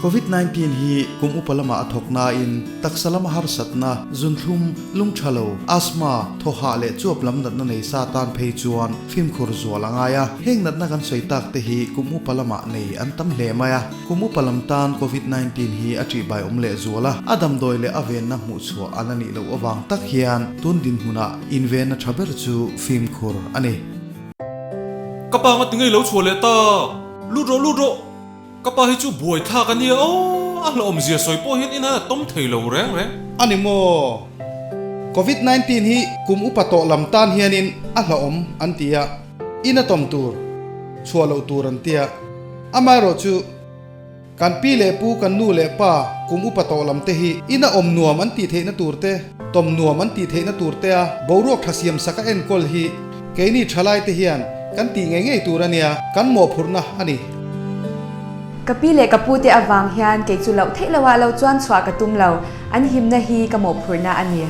Covid 19 hi kum upa lamah a thawk nain taksa lama harsatna, zunthlum, lungtha lo, asthma, thawhah leh chuap lam natna nei sa tan phei chuan fimkhur zual a ngai a. Heng natna kan sawi tak te hi kum upa lamah nei an tam hle mai a. Kum upa lam tan Covid 19 hi a ṭihbai awm leh zual a, a damdawi leh a venna hmuhchhuah a la nih loh avang tak hian tun dinhmunah invenna ṭha ber chu fimkhur a ni. Ka pa nga tingei lo chhuah leh ta, lut rawh lut rawh, ka pa hi chu buai thlak a nia aw, a hlauhawmzia sawi pawh hian in a tawm thei lo reng reng. A ni maw? Covid 19 hi kum upa tawh lam tan hianin a hlauhawm an ti a, in a tawm tur, chhuah loh tur an ti a, amaherawh chu Kan pi leh pu, kan nu leh pa, kum upa tawh lam te hi ina awm nuam an tih theihna tur te, tawm nuam an tih theihna tur te a boruak tha siam sak a enkawl hi keini thalai te hian kan tih ngei ngei tur a nia, kan mawhphurhna a ni. Ka pi leh ka pu te avang hian kei chu loh theih loh ah lo chuan chhuah ka tum lo, an himna hi ka mawhphurhna a ni.